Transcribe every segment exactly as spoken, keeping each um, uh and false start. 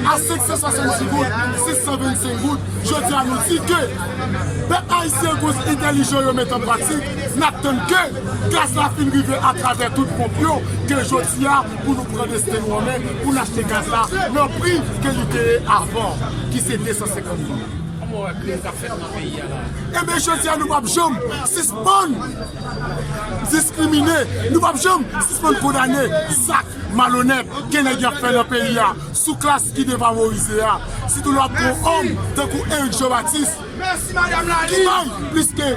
A senk san swasanndiz goud, sis san vennsenk goud, jodi a nou di ke pèp ayisyen, koz entèlijan yo met an pratik, n ap tann ke gaz la fin rive atravè tout ponp yo, ke jodi a pou nou pran desten nou an men, pou n achte gaz la nan pri ke li te ye avan, ki se de san senkant goud. Kòman w wè krim k ap fèt nan peyi a la? Ebyen, jodi a nou p ap janm sispann diskrimine, nou p ap janm sispann kondane zak malonèt ke nèg y ap fè nan peyi a, sou klas ki defavorize a. Sitou lè w ap pran yon òm tankou Eric Jean Baptiste, ki bay plis ke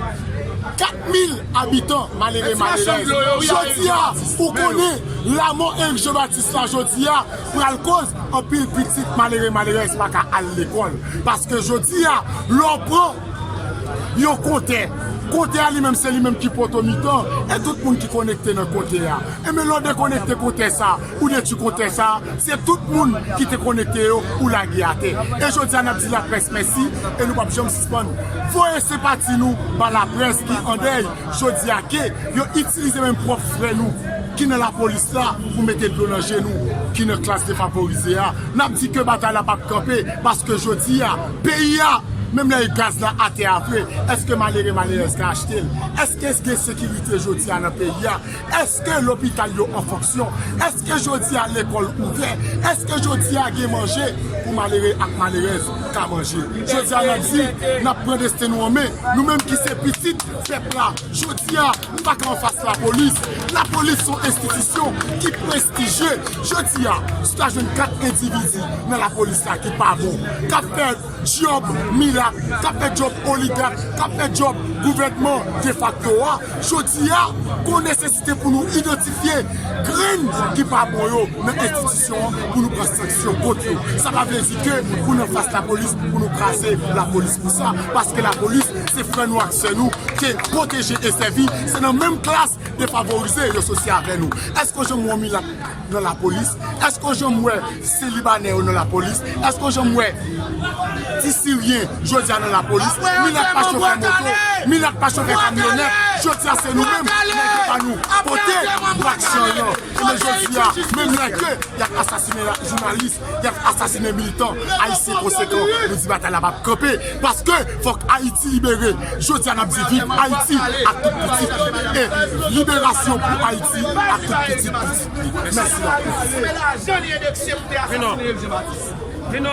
kat mil abitan malere, malerèz. Jodi a, ou konnen lanmò Eric Jean Baptiste la jodi a pral koz anpil pitit malere, malerèz pa ka al lekòl. Paske jodi a, lè w pran yon kontè, kontè a li menm, se li menm ki poto mitan, e tout moun ki konekte nan kontè a. E men lè w dekonekte kontè sa, ou detwi kontè sa, se tout moun ki te konekte yo, ou lage atè. E jodi a, n ap di laprès mèsi, e nou p ap janm sispann voye senpati nou ba laprès ki an dèy. Jodi a, ke yo itilize menm pwòp frè nou ki nan lapolis la pou mete dlo nan je nou, ki nan klas defavorize a. N ap di ke batay la p ap kanpe, paske jodi a, peyi a, menm lè gaz la atè a vre, èske malere, malerèz ka achte l? Èske gen sekirite jodi a nan peyi a? Èske lopital yo an fonksyon? Èske jodi a lekòl ouvè? Èske jodi a gen manje pou malere ak malerèz ka manje? Jodi a, n ap di, n ap pran desten nou an men, nou menm ki se pitit pèp la. Jodi a, nou pa ka anfas lapolis. Lapolis se yon enstitisyon ki prestijye. Jodi a, si w ta jwenn kat endividi nan lapolis la ki pa bon, k ap fè djòb milat, k ap fè djòb oligak, k ap fè djòb gouvènman defakto a, jodi a, gon nesesite pou nou idantifye grenn ki pa bon yo nan enstitisyon an, pou nou pran sanksyon kont yo. Sa pa vle di ke pou n anfas lapolis, pou nou kraze lapolis pou sa, paske lapolis se frè nou ak sè nou, ke pwoteje e sèvi, se nan menm klas defavorize yo sosye avè nou. Èske w janm wè yon milat nan lapolis? Èske w janm wè ti Libanè yo nan lapolis? Èske w janm wè ti Siryen jodi a nan lapolis? Milat pa chofè moto, milat pa chofè kamyonèt. Jodi a se nou menm, nèg yo pa nou pote bak chan yo. Ebyen jodi a, menm lè ke y ap asasinen la, jounalis, y ap asasinen militan ayisyen konsekan, nou di batay la p ap kanpe. Paske fòk Ayiti libere. Jodi a n ap di viv Ayiti ak tout pitit li. E liberasyon pou Ayiti ak tout pitit pitit li. Mèsi la. Vino,